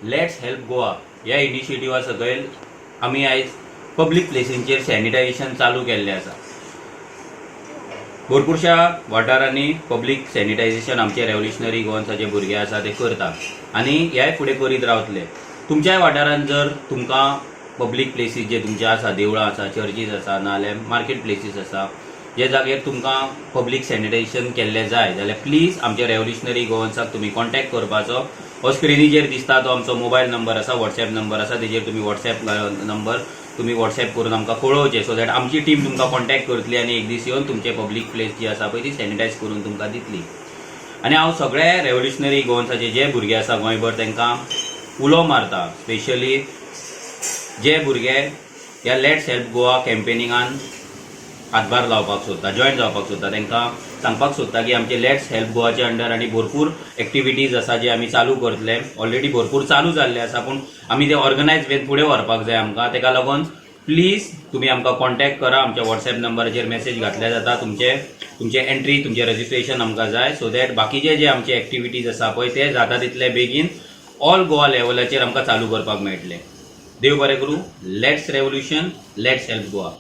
Let's help Goa ह्या इनिशिएटिवा सकयल आमी आयज पब्लीक प्लेसींचेर सॅनिटायझेशन चालू केल्लें आसा. भरपूरशा वाठारांनी पब्लीक सॅनिटायझेशन आमचे रेव्होल्युशनरी गोवन्साचे भुरगे आसा ते करता आनी ह्याय फुडें करीत रावतले. तुमच्याय वाठारांत जर तुमकां पब्लीक प्लेसीस जे तुमचे आसा, देवळां आसा, चर्चीस आसा, नाजाल्यार मार्केट प्लेसीस आसा, जे जाग्यार तुमकां पब्लीक सॅनिटायझेशन केल्लें जाय जाल्यार प्लीज आमच्या रेव्होल्युशनरी गोवन्साक तुमी कॉन्टॅक्ट करपाचो. हो स्क्रिनीचेर दिसता तो आमचो मोबायल नंबर आसा, वॉट्सॅप नंबर आसा. तेजेर तुमी वॉट्सॅप नंबर तुमी वॉट्सॅप करून आमकां कळोवचें, सो that आमची टीम तुमकां कॉन्टॅक्ट करतली आनी एक दीस येवन तुमचे पब्लीक प्लेस जी आसा पळय ती सॅनिटायज करून तुमकां दितली. आनी हांव सगळे रेव्होल्युशनरी गोवन्साचे जे भुरगे आसा गोंयभर तांकां उलो मारता, स्पेशली जे भुरगे ह्या let's help Goa कॅम्पेनिंगान हातभार लावपाक सोदता, जॉयन जावपाक सोदता, तांकां सांगपाक सोदता की आमचे let's help गोवाच्या अंडर आनी भरपूर एक्टिविटीज आसा जे आमी चालू करतले. ऑलरेडी भरपूर चालू जाल्ले आसा, पूण आमी ते ऑर्गनायज वेन फुडें व्हरपाक जाय आमकां. तेका लागून प्लीज तुमी आमकां कॉन्टॅक्ट करा. आमच्या वॉट्सॅप नंबराचेर मॅसेज घातल्यार जाता. तुमचे तुमचे एंट्री, तुमचें रजिस्ट्रेशन आमकां जाय, सो that बाकीचे जे आमचे एक्टिविटीज आसा पळय ते जाता तितले बेगीन ऑल गोवा लेवलाचेर आमकां चालू करपाक मेळटले. देव बरें करूं. Let's revolution, let's help Goa.